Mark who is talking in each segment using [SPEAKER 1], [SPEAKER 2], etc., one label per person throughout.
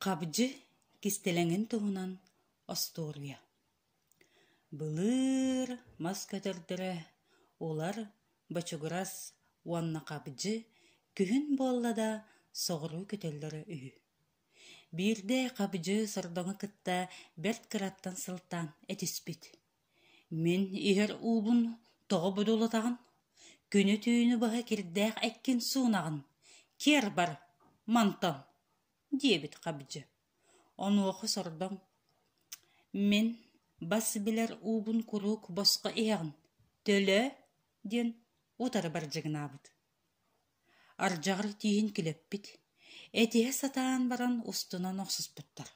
[SPEAKER 1] Хабдьы кистэлэҥин туһунан остуоруйа Былыр мас көтөрдөрө улар, бочугурас уонна хабдьы күһүн буолла да соҕуруу көтөллөрө үһү. Биирдэ хабдьы сордоҥу кытта бэрт кыраттан сылтаан этиспит: «Мин иһэр уубун тоҕо будулутаҕын? Күнү-түүнү быһа кирдээх эккин суунаҕын, киэр бар, мантан!» диэбит хабдьы. Онуоха сордоҥ: «Мин бас билэр уубун куруук босхо иһэҕин, төлөө» диэн утары бардьыгынаабыт. Ардьаҕар тииһин килэппит, этиһэ сатаан баран устунан охсуспуттар.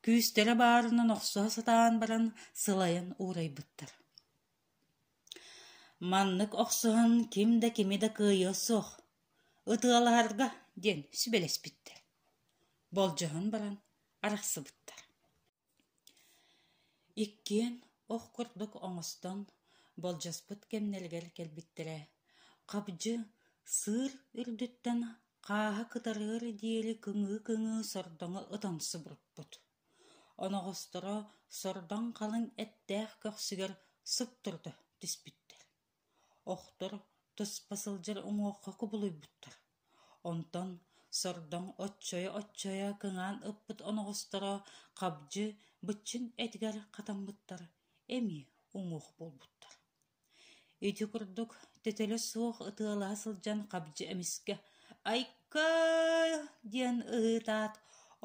[SPEAKER 1] Күүстэрэ баарынан охсуһа сатаан баран сылайан уурайбыттар. Маннык охсуһан ким да кими да кыайыа суох, ытыалаһарга диэн сүбэлэспиттэр. Болдьоһон баран арахсыбыттар. Иккиэн ох курдук оҥостон болдьоспут кэмнэригэр кэлбиттэрэ, хабдьы сыыр үрдүттэн хааһа кытарыар диэри кыҥыы-кыҥыы сордоҥу ытан субуруппут. Оноҕосторо сордоҥ халыҥ эттээх көхсүгэр суптурута түспүттэр. Охтор туспа сылдьар уҥуохха кубулуйбуттар. Онтон сордоҥ оччойо-оччойо кыҥаан ыппыт оноҕосторо хабдьы быччыҥ этигэр хатаммыттар, эмиэ уҥуох буолбуттар. Ити курдук төтөлө суох ытыалаһа сылдьан хабдьы эмискэ «Айка!» диэн ыһыытаат,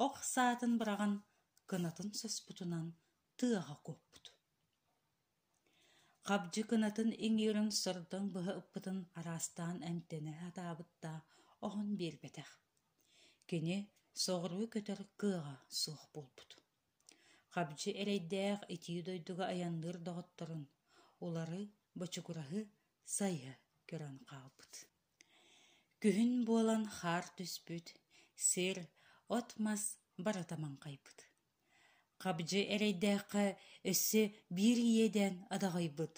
[SPEAKER 1] ох саатын быраҕан кынатын соспутунан тыаҕа куоппут. Хабдьы кынатын иҥиирин сордоҥ быһа ыппытын араастаан эмтэнэ сатаабыт да, оһон биэрбэтэх. Кини соҕуруу көтөр кыаҕа суох буолбут. Хабдьы эрэйдээх итии дойдуга айанныыр доҕотторун, улары, бочугураһы сайыһа көрөн хаалбыт. Күһүн буолан хаар түспүт, сир, от-мас барыта маҥхайбыт. Хабдьы эрэйдээххэ өссө биир иэдээн адаҕыйбыт.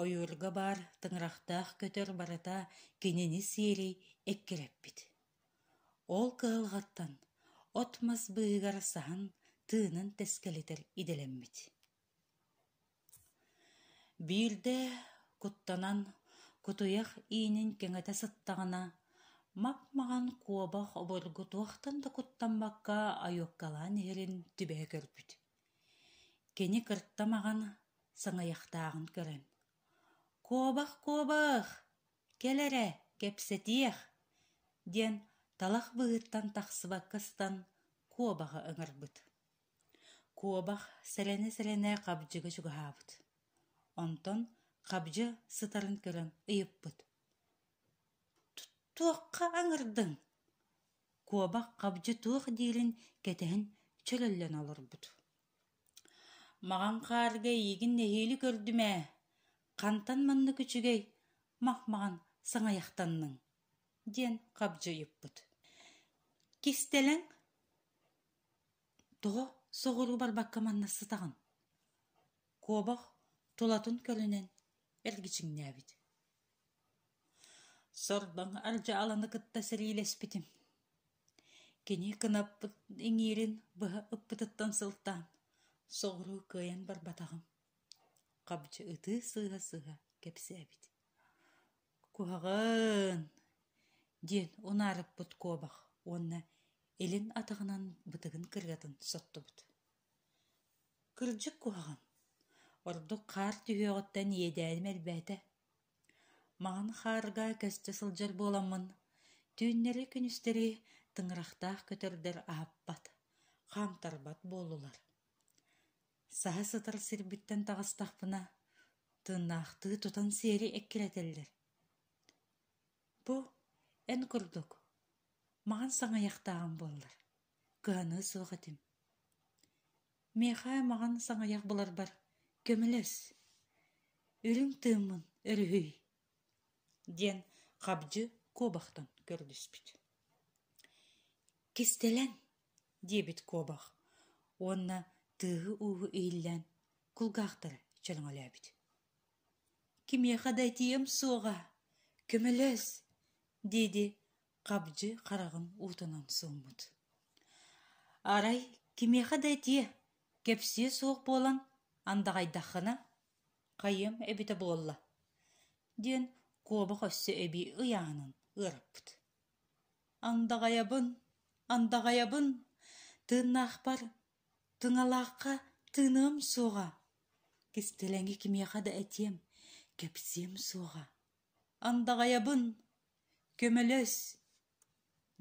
[SPEAKER 1] Ойуурга баар тыҥырахтаах көтөр барыта кинини сиэри эккирэппит. Ол кыһалҕаттан от-мас быыһыгар саһан тыынын тэскэлитэр идэлэммит. Биирдэ куттанан кутуйах иинин кэҥэтэ сыттаҕына, мап-маҕан куобах обургу туохтан да куттаммакка ойуоккалаан иһэрин түбэһэ көрбүт. Кини кырта маҕан саҥыйахтааҕын көрөн: «Куобах, куобах, кэл эрэ, кэпсэтиэх!» диэн талах быыһыттан тахсыбакка сытан куобаҕы ыҥырбыт. Куобах сэрэнэ-сэрэнэ хабдьыга чугаһаабыт. Онтон хабдьы сытарын көрөн ыйыппыт: «Туохха ыҥырдыҥ?» Куобах хабдьы туох диирин кэтэһэн чөрөллөн олорбут. «Маҕан хаарга эйигин нэһиилэ көрдүм ээ, хантан маннык үчүгэй мах-маҕан саҥыйахтанныҥ?» диэн хабдьы ыйыппыт. «Кистэлэҥ Тоҕо соҕуруу барбакка манна сытаҕын?» Куобах тулатын көрүнэн эргичиҥнээбит. Сордоҥ ардьааланы кытта сэриилэспитим. Кини кынаппыт иҥиирин быһа ыппытыттан сылтаан соҕуруу кыайан барбатаҕым. Хабдьы ытыы сыыһа-сыыһа кэпсээбит. «Куһаҕан!» диэн унаарыппыт куобах уонна илин атаҕынан бытыгын кырыатын соттубут. Кырдьык куһаҕан, ордук хаар түһүөҕүттэн иэдээним элбээтэ. Маҥан хаарга көстө сылдьар буоламмын, түүннэри-күнүстэри тыҥырахтаах көтөрдөр аһаппат, хаамтарбат буоллулар. Саһа сытар сирбиттэн таҕыстахпына, тыыннаахтыы тутан сиэри эккирэтэллэр. Бу эн курдук маҕан саҥыйахтааҕым буоллар, кыһаныа суох этим. Миэхэ маҕан саҥыйах буларбар көмөлөс, үрүҥ тыыммын өрүһүй диэн хабдьы куобахтан көрдөспүт. Кистэлэҥ диэбит куобах уонна тыаһы-ууһу иһиллээн кулгаахтара чөрөҥөлөөбүт. «Кимиэхэ да этиэм суоҕа, көмөлөс!» дии-дии хабдьы хараҕын уутунан сууммут. Арай кимиэхэ да этиэ, кэпсиэ суох буолан андаҕайдаххына, хайыам эбитэ буолла диэн куобах өссө эбии ыйааһынын ыараппыт. Андаҕайабын, андаҕайабын, тыыннаахпар тыҥалаахха тыыныам суоҕа, кистэлэҥи кимиэхэ да этиэм, кэпсиэм суоҕа. Андаҕайабын, көмөлөс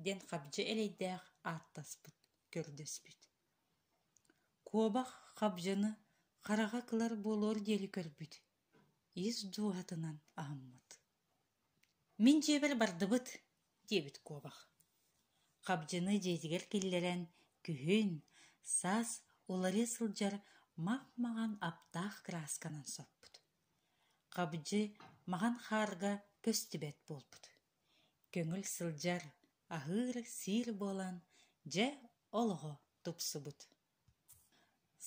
[SPEAKER 1] диэн хабдьы эрэйдээх ааттаспыт, көрдөспүт. Куобах хабдьыны хараҕа кылар буолуор диэри көрбүт, ис дууһатынан аһыммыт. «Мин дьиэбэр бардыбыт» диэбит куобах. Хабдьыны дьиэтигэр киллэрэн күһүн, саас уларыйа сылдьар мах-маҕан аптаах кыраасканан соппут. Хабдьы маҕан хаарга көстүбэт буолбут. Көҥүл сылдьар, аһыыр-сиир буолан, дьэ олоҕо тупсубут.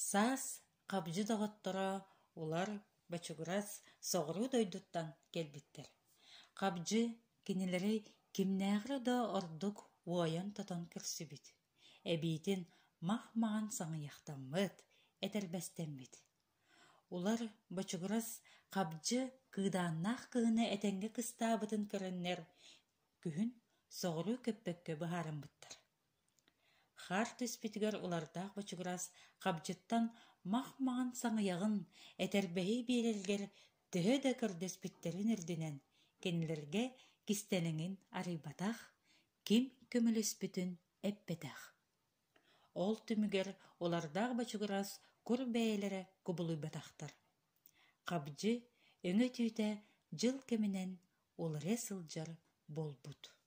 [SPEAKER 1] Саас хабдьы доҕотторо улар бочугурас соҕуруу дойдуттан кэлбиттэр. Хабдьы кинилэри кимнээҕэр да ордук уойан-тотон көрсүбүт, эбиитин мах-маҕан саҥыйахтаммыт, этэрбэстэммит. Улар бочугурас хабдьы кыыдааннаах кыһыны этэҥҥэ кыстаабытын көрөннөр, күһүн соҕуруу көппөккө быһаарыммыттар. Хаар түспүтүгэр улардаах бочугурас хабдьыттан мах-маҕан саҥыйаҕын, этэрбэһи биэрэригэр төһө да көрдөспүттэрин үрдүнэн, кинилэргэ кистэлэҥин арыйбатах, ким көмөлөспүтүн эппэтэх. Ол түмүгэр улардаах бочугурас кур бэйэлэрэ кубулуйбатахтар. Хабдьы өҥө-түүтэ дьыл кэминэн уларыйа сылдьар буолбут.